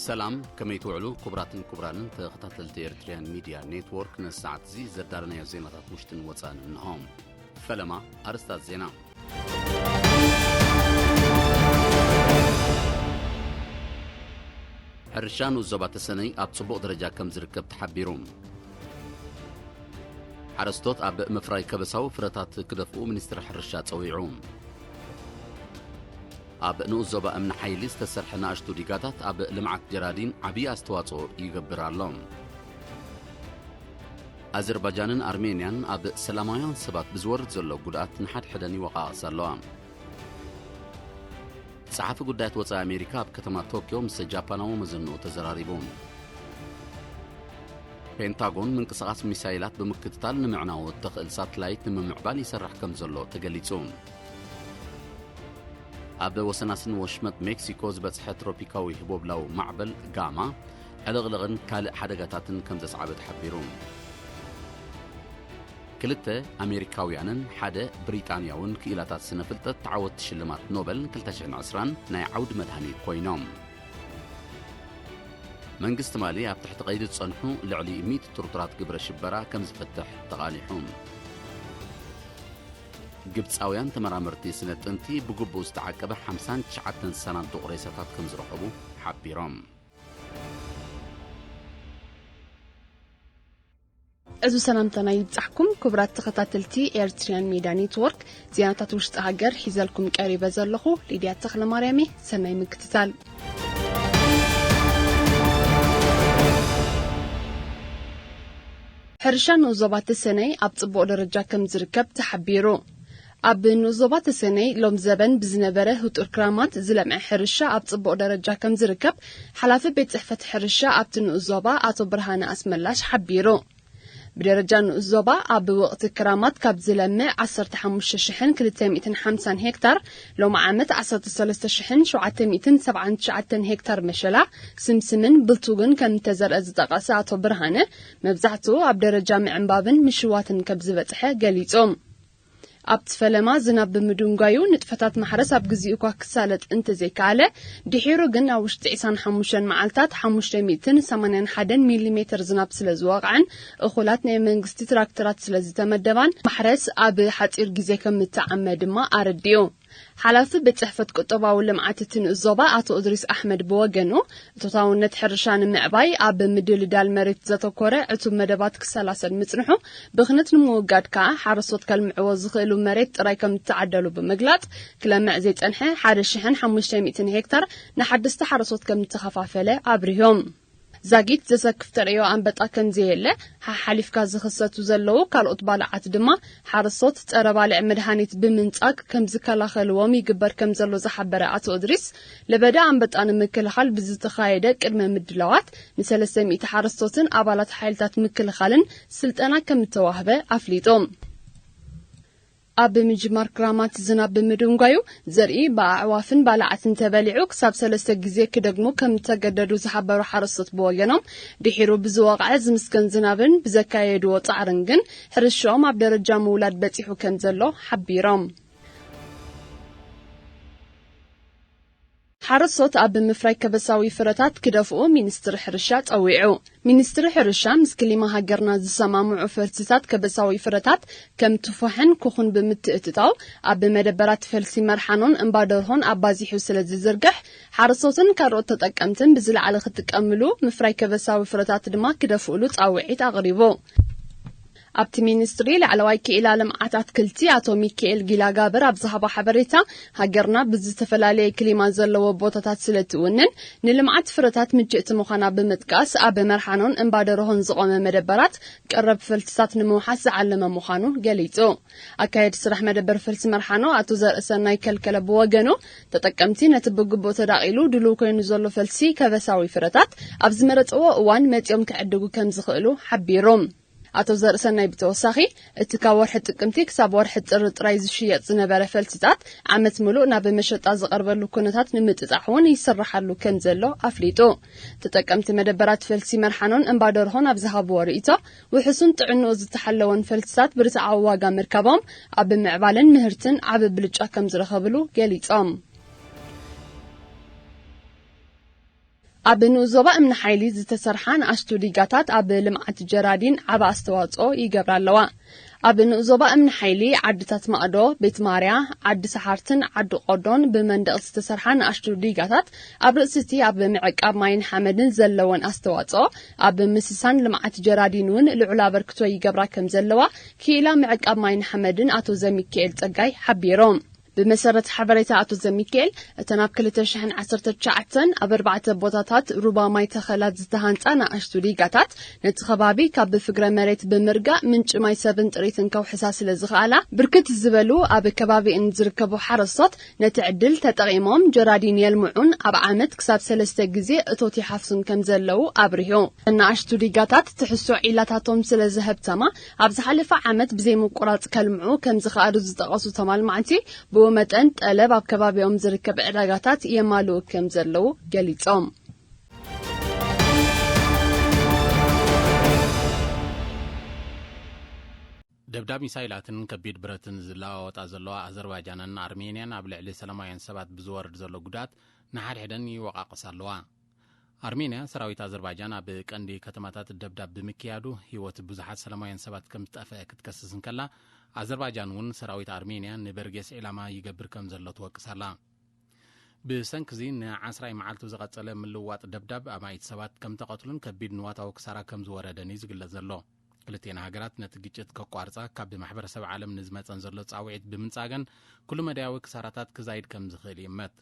ሰላም፣ ከመይ ትውዕሉ ክቡራትን ክቡራንን ተኸታተልቲ ኤርትርያን ሚድያ ኔትወርክ? ነዚ ሰዓት እዚ ዘዳለናዮ ዜናታት ውሽጥን ወጻእን እንሆ። ፈለማ ኣርእስታት ዜና። ሕርሻ ንኡስ ዞባ ተሰነይ ኣብ ጽቡቕ ደረጃ ከም ዝርከብ ተሓቢሩ። ሓረስቶት ኣብ ምፍራይ ከበሳዊ ፍረታት ክደፍኡ ሚኒስትሪ ሕርሻ ጸዊዑ። ኣብ ንኡስ ዞባ እምኒ ሓይሊ ዝተሰርሐ ንኣሽቱ ዲጋታት ኣብ ልምዓት ጀራዲን ዓብዪ ኣስተዋጽኦ ይገብር ኣሎ። ኣዘርባጃንን ኣርሜንያን ኣብ ሰላማውያን ሰባት ብዝወርድ ዘሎ ጉድኣት ንሓድሕደን ይወቓቐሳ ኣለዋ። ጸሓፊ ጉዳያት ወጻኢ ኣሜሪካ ኣብ ከተማ ቶክዮ ምስ ጃፓናዊ መዘንኡ ተዘራሪቡ። ፔንታጎን ምንቅስቓስ ሚሳይላት ብምክትታል ንምዕናው እተኽእል ሳትላይት ንምምዕባል ይሰርሕ ከም ዘሎ ተገሊጹ። ኣብ ወሰናስን ወሽመጥ ሜክሲኮ ዝበጽሐ ትሮፒካዊ ህቦብላዊ ማዕበል ጋማ ዕልቕልቕን ካልእ ሓደጋታትን ከም ዘስዓበ ተሓቢሩ። ክልተ ኣሜሪካውያንን ሓደ ብሪጣንያውን ክኢላታት ስነ ፍልጠት ተዓወትቲ ሽልማት ኖበል ክልተ ሽሕን ዕስራን ናይ ዓውዲ መድሃኒት ኮይኖም። መንግስቲ ማሊ ኣብ ትሕቲ ቀይዲ ዝጸንሑ ልዕሊ ሚእቲ ጥርጡራት ግብረ ሽበራ ከም ዝፈትሕ ተቓሊሑ። ግብጻውያን ተመራመርቲ ስነ ጥንቲ ብግቡእ ዝተዓቀበ ሓምሳን ትሽዓተን ሳናዱቕ ሬሳታት ከም ዝረኸቡ ሓቢሮም። እዚ ሰላምታና ይብጻሕኩም ክቡራት ተኸታተልቲ ኤርትርያን ሜድያ ኔትወርክ። ዜናታት ውሽጢ ሃገር ሒዘልኩም ቀሪበ ዘለኹ ሊድያ ተኽለማርያም እየ። ሰናይ ምክትታል። ሕርሻ ንኡስ ዞባ ተሰነይ ኣብ ጽቡቕ ደረጃ ከም ዝርከብ ተሓቢሩ። ኣብ ንኡስ ዞባ ተሰነይ ሎም ዘበን ብዝነበረ ህጡር ክራማት ዝለምዐ ሕርሻ ኣብ ጽቡቕ ደረጃ ከም ዝርከብ ሓላፊ ቤት ጽሕፈት ሕርሻ ኣብቲ ንኡስ ዞባ ኣቶ ብርሃነ ኣስመላሽ ሓቢሩ። ብደረጃ ንኡስ ዞባ ኣብ ወቕቲ ክራማት ካብ ዝለምዕ ዓሰርተ ሓሙሽተ ሽሕን ክልተ ሚእትን ሓምሳን ሄክታር፣ ሎም ዓመት ዓሰርተ ሰለስተ ሽሕን ሸውዓተ ሚእትን ሰብዓን ትሽዓተን ሄክታር መሸላ፣ ስምስምን ብልቱግን ከም እተዘርአ ዝጠቐሰ ኣቶ ብርሃነ፣ መብዛሕትኡ ኣብ ደረጃ ምዕንባብን ምሽዋትን ከም ዝበጽሐ ገሊጹ። ኣብቲ ፈለማ ዝናብ ብምድንጓዩ ንጥፈታት ማሕረስ ኣብ ግዜኡ እኳ ክሳለጥ እንተዘይከኣለ፣ ድሒሩ ግን ኣብ ውሽጢ ዕስራን ሓሙሽተን መዓልታት ሓሙሽተ ሚእትን ሰማንያን ሓደን ሚሊ ሜተር ዝናብ ስለ ዝወቕዐን እኹላት ናይ መንግስቲ ትራክተራት ስለ ዝተመደባን ማሕረስ ኣብ ሓጺር ግዜ ከም እተዓመ ድማ ኣረዲኡ። ሓላፊ ቤት ጽሕፈት ቁጠባዊ ልምዓት እቲ ንኡስ ዞባ ኣቶ እድሪስ ኣሕመድ ብወገኑ፣ እቶታውነት ሕርሻ ንምዕባይ ኣብ ምድልዳል መሬት ዘተኮረ ዕቱብ መደባት ክሰላሰል ምጽንሑ፣ ብኽነት ንምውጋድ ከኣ ሓረስቶት ከልምዕዎ ዝኽእሉ መሬት ጥራይ ከም ዝተዓደሉ ብምግላጽ፣ ክለምዕ ዘይጸንሐ ሓደ ሽሕን ሓሙሽተ ሚእትን ሄክታር ንሓደስቲ ሓረስቶት ከም ዝተኸፋፈለ ኣብሪሆም። ዛጊት ዘሰክፍ ተርእዮ ኣንበጣ ከም ዘየለ፣ ሓሓሊፍካ ዝኽሰቱ ዘለዉ ካልኦት ባልዓት ድማ ሓረስቶት ጸረ ባልዕ መድሃኒት ብምንጻግ ከም ዝከላኸልዎም ይግበር ከም ዘሎ ዝሓበረ ኣቶ እድሪስ፣ ለበዳ ኣንበጣ ንምክልኻል ብዝተኻየደ ቅድመ ምድላዋት ንሰለስተ ሚእቲ ሓረስቶትን ኣባላት ሓይልታት ምክልኻልን ስልጠና ከም እተዋህበ ኣፍሊጡ። ኣብ ምጅማር ክራማት ዝናብ ብምድንጓዩ ዘርኢ ብኣዕዋፍን ባልዓትን ተበሊዑ ክሳብ ሰለስተ ግዜ ክደግሙ ከም እተገደዱ ዝሓበሩ ሓረስቶት ብወገኖም፣ ድሒሩ ብዝወቕዐ ዝምስገን ዝናብን ብዘካየድዎ ጻዕርን ግን ሕርሻኦም ኣብ ደረጃ ምውላድ በጺሑ ከም ዘሎ ሓቢሮም። ሓረስቶት ኣብ ምፍራይ ከበሳዊ ፍረታት ክደፍኡ ሚኒስትሪ ሕርሻ ጸዊዑ። ሚኒስትሪ ሕርሻ ምስ ክሊማ ሃገርና ዝሰማምዑ ፈልስታት ከበሳዊ ፍረታት ከም ቱፋሕን ኩኹን ብምትእትታው ኣብ መደበራት ፈልሲ መርሓኖን እምባደርሆን ኣባዚሑ ስለ ዝዝርግሕ፣ ሓረስቶትን ካልኦት ተጠቀምትን ብዝለዓለ ክጥቀምሉ፣ ምፍራይ ከበሳዊ ፍረታት ድማ ክደፍእሉ ጻውዒት ኣቕሪቡ። ኣብቲ ሚኒስትሪ ላዕለዋይ ክኢላ ልምዓት ኣትክልቲ ኣቶ ሚካኤል ጊላጋብር ኣብ ዝሃቦ ሓበሬታ፣ ሃገርና ብዝተፈላለየ ክሊማ ዘለዎ ቦታታት ስለ ትውንን፣ ንልምዓት ፍረታት ምችእቲ ምዃና ብምጥቃስ፣ ኣብ መርሓኖን እምባደርሆን ዝቖመ መደበራት ቀረብ ፈልስታት ንምውሓስ ዝዓለመ ምዃኑ ገሊጹ። ኣካየዲ ስራሕ መደበር ፈልሲ መርሓኖ ኣቶ ዘርእሰናይ ከልከለ ብወገኑ፣ ተጠቀምቲ ነቲ ብግቡእ ተዳቒሉ ድሉው ኮይኑ ዘሎ ፈልሲ ከበሳዊ ፍረታት ኣብ ዝመረጽዎ እዋን መጺኦም ክዕድጉ ከም ዝኽእሉ ሓቢሩ። ኣቶ ዘርእሰናይ ብተወሳኺ፣ እቲ ካብ ወርሒ ጥቅምቲ ክሳብ ወርሒ ጥሪ ጥራይ ዝሽየጥ ዝነበረ ፈልስታት፣ ዓመት ምሉእ ናብ መሸጣ ዝቐርበሉ ኩነታት ንምጥጣሕ እውን ይስራሓሉ ከም ዘሎ ኣፍሊጡ። ተጠቀምቲ መደበራት ፈልሲ መርሓኖን እምባደርሆን ኣብ ዝሃብዎ ርእይቶ፣ ውሑስን ጥዕንኡ ዝተሓለወን ፈልስታት ብርትዓዊ ዋጋ ምርካቦም፣ ኣብ ምዕባለን ምህርትን ዓቢ ብልጫ ከም ዝረኸብሉ ገሊጾም። ኣብ ንኡስ ዞባ እምኒ ሓይሊ ዝተሰርሓ ንኣሽቱ ዲጋታት ኣብ ልምዓት ጀራዲን ዓቢ ኣስተዋጽኦ ይገብራ ኣለዋ። ኣብ ንኡስ ዞባ እምኒ ሓይሊ ዓድታት ማእዶ፣ ቤት ማርያ፣ ዓዲ ሰሓርትን ዓዲ ቆርዶን ብመንደቕ ዝተሰርሓ ንኣሽቱ ዲጋታት ኣብ ርእሲ እቲ ኣብ ምዕቃብ ማይን ሓመድን ዘለወን ኣስተዋጽኦ ኣብ ምስሳን ልምዓት ጀራዲን እውን ልዑል ኣበርክቶ ይገብራ ከም ዘለዋ ክኢላ ምዕቃብ ማይን ሓመድን ኣቶ ዘሚካኤል ጸጋይ ሓቢሮም። ብመሰረት ሓበሬታ ኣቶ ዘሚካኤል፣ እተን ኣብ ክልተ ሽሕን ዓሰርተ ትሽዓተን ኣብ ኣርባዕተ ቦታታት ሩባ ማይ ተኸላት ዝተሃንጻ ንኣሽቱ ዲጋታት ነቲ ከባቢ ካብ ብፍግረ መሬት ብምርጋእ ምንጪ ማይ ሰብን ጥሪትን ከውሕሳ ስለ ዝኸኣላ፣ ብርክት ዝበሉ ኣብ ከባቢእን ዝርከቡ ሓረስቶት ነቲ ዕድል ተጠቒሞም ጀራዲን የልምዑን ኣብ ዓመት ክሳብ ሰለስተ ግዜ እቶት ይሓፍሱን ከም ዘለዉ ኣብሪሁ። ንኣሽቱ ዲጋታት ትሕሶ ዒላታቶም ስለ ዝሀብተማ፣ ኣብ ዝሓለፈ ዓመት ብዘይምቁራጽ ከልምዑ ከም ዝኸኣሉ ዝጠቐሱ እቶም ኣልማዕቲ፣ ብኡ መጠን ጠለብ ኣብ ከባቢኦም ዝርከብ ዕዳጋታት የማልኡ ከም ዘለዉ ገሊጾም። ደብዳብ ሚሳይላትን ከቢድ ብረትን ዝለዋወጣ ዘለዋ ኣዘርባይጃንን ኣርሜንያን ኣብ ልዕሊ ሰላማውያን ሰባት ብዝወርድ ዘሎ ጉድኣት ንሓድሕደን ይወቃቀሳ ኣለዋ። ኣርሜንያ፣ ሰራዊት ኣዘርባይጃን ኣብ ቀንዲ ከተማታት ደብዳብ ብምክያዱ ህይወት ብዙሓት ሰላማውያን ሰባት ከም ዝጠፍአ ክትከስስ እንከላ፣ ኣዘርባይጃን እውን ሰራዊት ኣርሜንያ ንበርጌስ ዒላማ ይገብር ከም ዘሎ ትወቅስ ኣላ። ብሰንኪ እዚ ንዓስራይ መዓልቱ ዝቐጸለ ምልውዋጥ ደብዳብ ኣማኢት ሰባት ከም ተቐትሉን ከቢድ ንዋታዊ ክሳራ ከም ዝወረደን እዩ ዝግለጽ ዘሎ። ክልቲኤን ሃገራት ነቲ ግጭት ከቋርጻ ካብ ማሕበረሰብ ዓለም ንዝመጸን ዘሎ ጻውዒት ብምንጻገን ኩሉ መዳያዊ ክሳራታት ክዛይድ ከም ዝኽእል ይእመት።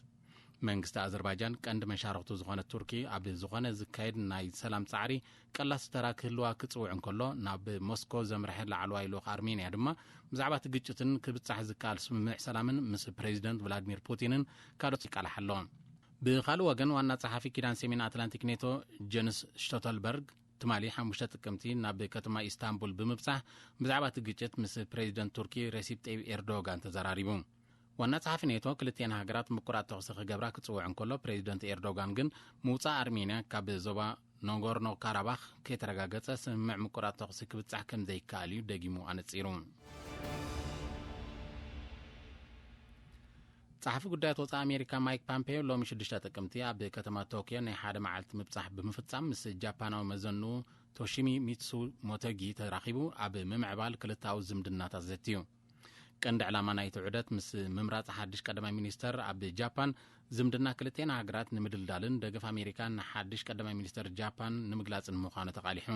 መንግስቲ ኣዘርባይጃን ቀንዲ መሻርኽቱ ዝኾነት ቱርኪ ኣብ ዝኾነ ዝካየድ ናይ ሰላም ጻዕሪ ቀላሲ ተራ ክህልዋ ክጽውዕ እንከሎ፣ ናብ ሞስኮ ዘምርሐ ላዕለዋይ ልኡኽ ኣርሜንያ ድማ ብዛዕባ እቲ ግጭትን ክብጻሕ ዝከኣል ስምምዕ ሰላምን ምስ ፕሬዚደንት ቭላድሚር ፑቲንን ካልኦት ይቃላሕ ኣሎ። ብኻልእ ወገን፣ ዋና ጸሓፊ ኪዳን ሰሜን ኣትላንቲክ ኔቶ ጀንስ ሽቶተልበርግ ትማሊ ሓሙሽተ ጥቅምቲ ናብ ከተማ ኢስታንቡል ብምብጻሕ ብዛዕባ እቲ ግጭት ምስ ፕሬዚደንት ቱርኪ ሬሲፕ ጠይብ ኤርዶጋን ተዘራሪቡ። ዋና ጸሓፊ ኔቶ ክልቲኤን ሃገራት ምቁራጽ ተኹሲ ክገብራ ክጽውዕ እንከሎ፣ ፕሬዚደንት ኤርዶጋን ግን ምውጻእ ኣርሜንያ ካብ ዞባ ናጎርኖ ካራባኽ ከይተረጋገጸ ስምምዕ ምቁራጽ ተኹሲ ክብጻሕ ከም ዘይከኣል እዩ ደጊሙ ኣነጺሩ። ጸሓፊ ጉዳያት ወጻኢ ኣሜሪካ ማይክ ፓምፔዮ ሎሚ ሽዱሽተ ጥቅምቲ ኣብ ከተማ ቶክዮ ናይ ሓደ መዓልቲ ምብጻሕ ብምፍጻም ምስ ጃፓናዊ መዘንኡ ቶሺሚ ሚትሱ ሞተጊ ተራኺቡ ኣብ ምምዕባል ክልተኣዊ ዝምድናታት ዘትዩ። ቀንዲ ዕላማ ናይቲ ዑደት ምስ ምምራጽ ሓድሽ ቀዳማይ ሚኒስተር ኣብ ጃፓን ዝምድና ክልቲኤን ሃገራት ንምድልዳልን ደገፍ ኣሜሪካ ንሓድሽ ቀዳማይ ሚኒስተር ጃፓን ንምግላጽን ምዃኑ ተቓሊሑ።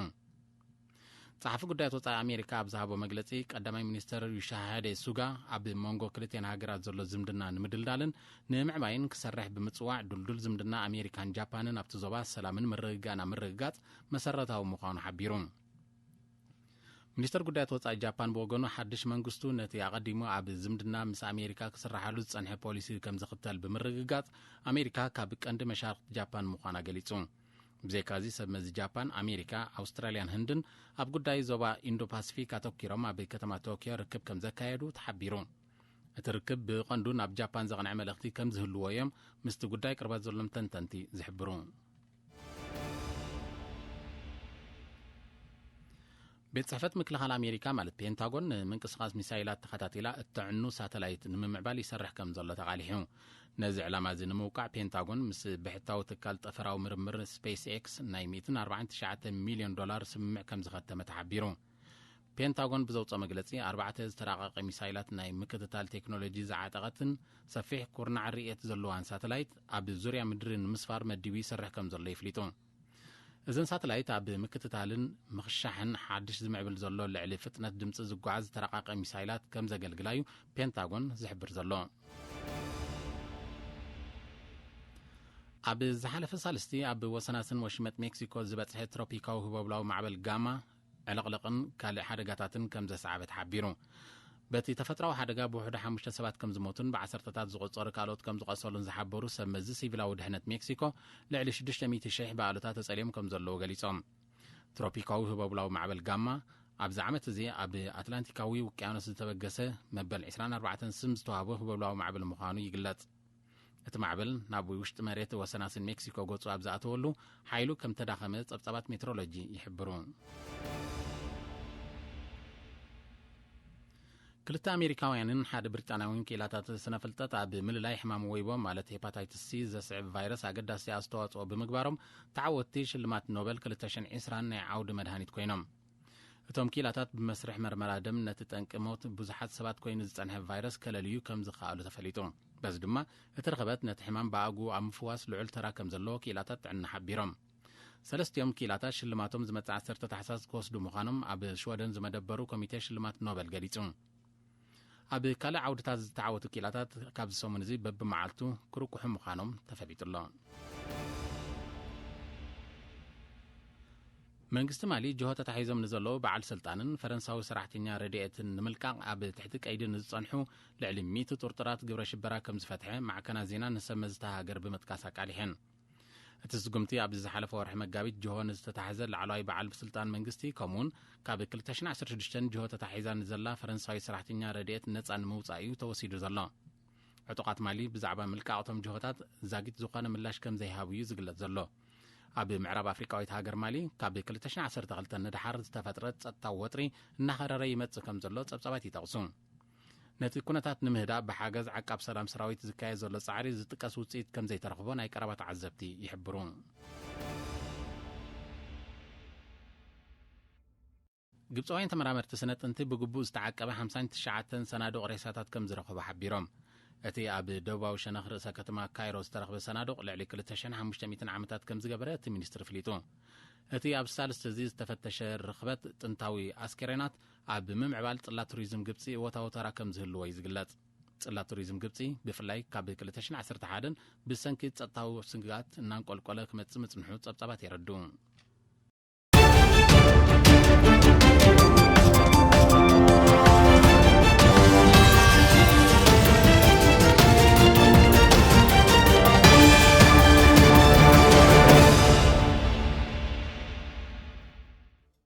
ጸሓፊ ጉዳያት ወጻኢ ኣሜሪካ ኣብ ዝሃቦ መግለጺ፣ ቀዳማይ ሚኒስተር ዮሺሃዴ ሱጋ ኣብ መንጎ ክልቲኤን ሃገራት ዘሎ ዝምድና ንምድልዳልን ንምዕባይን ክሰርሕ ብምጽዋዕ፣ ድልዱል ዝምድና ኣሜሪካን ጃፓንን ኣብቲ ዞባ ሰላምን ምርግጋእን ኣብ ምርግጋጽ መሰረታዊ ምዃኑ ሓቢሩ። ሚኒስተር ጉዳያት ወጻኢ ጃፓን ብወገኑ፣ ሓድሽ መንግስቱ ነቲ ኣቐዲሙ ኣብ ዝምድና ምስ ኣሜሪካ ክስርሓሉ ዝጸንሐ ፖሊሲ ከም ዝኽተል ብምርግጋጽ፣ ኣሜሪካ ካብ ቀንዲ መሻርኽቲ ጃፓን ምዃና ገሊጹ። ብዘይካዚ፣ ሰብ መዚ ጃፓን፣ ኣሜሪካ፣ ኣውስትራልያን ህንድን ኣብ ጉዳይ ዞባ ኢንዶ ፓሲፊክ ኣተኲሮም ኣብ ከተማ ቶክዮ ርክብ ከም ዘካየዱ ተሓቢሩ። እቲ ርክብ ብቐንዱ ናብ ጃፓን ዘቕንዐ መልእኽቲ ከም ዝህልዎ እዮም ምስቲ ጉዳይ ቅርበት ዘሎም ተንተንቲ ዝሕብሩ። ቤት ጽሕፈት ምክልኻል ኣሜሪካ፣ ማለት ፔንታጎን፣ ንምንቅስቓስ ሚሳይላት ተኸታቲላ እተዕኑ ሳተላይት ንምምዕባል ይሰርሕ ከም ዘሎ ተቓሊሑ። ነዚ ዕላማ እዚ ንምውቃዕ፣ ፔንታጎን ምስ ብሕታዊ ትካል ጠፈራዊ ምርምር ስፔስ ኤክስ ናይ ሚእትን ኣርባዓን ትሽዓተ ሚልዮን ዶላር ስምምዕ ከም ዝኸተመ ተሓቢሩ። ፔንታጎን ብዘውፅኦ መግለፂ፣ ኣርባዕተ ዝተራቐቐ ሚሳይላት ናይ ምክትታል ቴክኖሎጂ ዝዓጠቐትን ሰፊሕ ኩርናዕ ርእየት ዘለዋን ሳተላይት ኣብ ዙርያ ምድሪ ንምስፋር መዲቡ ይሰርሕ ከም ዘሎ የፍሊጡ። እዘን ሳተላይት ኣብ ምክትታልን ምኽሻሕን ሓድሽ ዝምዕብል ዘሎ ልዕሊ ፍጥነት ድምፂ ዝጓዓዝ ዝተራቐቐ ሚሳይላት ከም ዘገልግላ እዩ ፔንታጎን ዝሕብር ዘሎ። ኣብ ዝሓለፈ ሳልስቲ ኣብ ወሰናስን ወሽመጥ ሜክሲኮ ዝበጽሐ ትሮፒካዊ ህቦብላዊ ማዕበል ጋማ ዕልቕልቕን ካልእ ሓደጋታትን ከም ዘስዓበ ተሓቢሩ። በቲ ተፈጥሮኣዊ ሓደጋ ብውሕዱ ሓሙሽተ ሰባት ከም ዝሞቱን ብዓሰርተታት ዝቑጸሩ ካልኦት ከም ዝቖሰሉን ዝሓበሩ ሰብ መዚ ሲቪላዊ ድሕነት ሜክሲኮ፣ ልዕሊ ሽዱሽተ ሚእቲ ሽሕ ብኣሉታ ተጸልዮም ከም ዘለዉ ገሊጾም። ትሮፒካዊ ህቦብላዊ ማዕበል ጋማ ኣብዚ ዓመት እዚ ኣብ ኣትላንቲካዊ ውቅያኖስ ዝተበገሰ መበል ዕስራን ኣርባዕተን ስም ዝተዋህቦ ህቦብላዊ ማዕበል ምዃኑ ይግለጽ። እቲ ማዕበል ናብ ውሽጢ መሬት ወሰናስን ሜክሲኮ ገጹ ኣብ ዝኣተወሉ፣ ሓይሉ ከም ተዳኸመ ጸብጻባት ሜትሮሎጂ ይሕብሩ። ክልተ ኣሜሪካውያንን ሓደ ብሪጣንያውን ክኢላታት ስነ ፍልጠት ኣብ ምልላይ ሕማም ወይቦ ማለት ሄፓታይትስ ሲ ዘስዕብ ቫይረስ ኣገዳሲ ኣስተዋጽኦ ብምግባሮም ተዓወትቲ ሽልማት ኖበል ክልተ ሽሕን ዕስራን ናይ ዓውዲ መድሃኒት ኮይኖም። እቶም ክኢላታት ብመስርሕ መርመራ ደም ነቲ ጠንቂ ሞት ብዙሓት ሰባት ኮይኑ ዝጸንሐ ቫይረስ ከለልዩ ከም ዝኸኣሉ ተፈሊጡ። በዚ ድማ እቲ ርኽበት ነቲ ሕማም ብኣግኡ ኣብ ምፍዋስ ልዑል ተራ ከም ዘለዎ ክኢላታት ጥዕና ሓቢሮም። ሰለስቲኦም ክኢላታት ሽልማቶም ዝመጽእ ዓሰርተ ታሕሳስ ክወስዱ ምዃኖም ኣብ ሽወደን ዝመደበሩ ኮሚቴ ሽልማት ኖበል ገሊጹ። ኣብ ካልእ ዓውድታት ዝተዓወቱ ክኢላታት ካብዚ ሰሙን እዚ በብመዓልቱ ክርቁሑ ምዃኖም ተፈሊጡ ኣሎ። መንግስቲ ማሊ ጅሆ ተታሒዞም ንዘለዉ በዓል ስልጣንን ፈረንሳዊ ሰራሕተኛ ረድኤትን ንምልቃቕ ኣብ ትሕቲ ቀይዲ ንዝጸንሑ ልዕሊ ሚእቲ ጥርጡራት ግብረ ሽበራ ከም ዝፈትሐ ማዕከናት ዜና ንሰብ መዚ እታ ሃገር ብምጥቃስ ኣቃሊሐን። እቲ ስጉምቲ ኣብዚ ዝሓለፈ ወርሒ መጋቢት ጅሆ ንዝተታሕዘ ላዕለዋይ በዓል ስልጣን መንግስቲ ከምኡውን ካብ ክልተ ሽሕን ዓሰርተ ሽዱሽተን ጅሆ ተታሒዛ ንዘላ ፈረንሳዊ ሰራሕተኛ ረድኤት ነጻ ንምውጻእ እዩ ተወሲዱ ዘሎ። ዕጡቓት ማሊ ብዛዕባ ምልቃቕ እቶም ጅሆታት ዛጊት ዝኾነ ምላሽ ከም ዘይሃቡ እዩ ዝግለጽ ዘሎ። ኣብ ምዕራብ ኣፍሪቃዊት ሃገር ማሊ ካብ ክልተ ሽሕን ዓሰርተ ክልተን ንደሓር ዝተፈጥረ ጸጥታዊ ወጥሪ እናኸረረ ይመጽእ ከም ዘሎ ጸብጻባት ይጠቕሱ። ነቲ ኩነታት ንምህዳእ ብሓገዝ ዓቃብ ሰላም ሰራዊት ዝካየድ ዘሎ ጻዕሪ ዝጥቀስ ውጽኢት ከም ዘይተረኽቦ ናይ ቀረባ ተዓዘብቲ ይሕብሩ። ግብጻውያን ተመራመርቲ ስነ ጥንቲ ብግቡእ ዝተዓቀበ ሓምሳን ትሽዓተን ሰናዱቕ ሬሳታት ከም ዝረኸቡ ሓቢሮም። እቲ ኣብ ደቡባዊ ሸነኽ ርእሰ ከተማ ካይሮ ዝተረኽበ ሰናዱቕ ልዕሊ ክልተ ሽሕን ሓሙሽተ ሚእትን ዓመታት ከም ዝገበረ እቲ ሚኒስትሪ ፍሊጡ። እቲ ኣብ ሳልስቲ እዚ ዝተፈተሸ ርኽበት ጥንታዊ ኣስከሬናት ኣብ ምምዕባል ጽላት ቱሪዝም ግብጺ እወታዊ ተራ ከም ዝህልዎ እዩ ዝግለጽ። ጽላት ቱሪዝም ግብጺ ብፍላይ ካብ ክልተ ሽሕን ዓሰርተ ሓደን ብሰንኪ ጸጥታዊ ስግኣት እናንቆልቆለ ክመጽእ ምጽንሑ ጸብጻባት የረድኡ።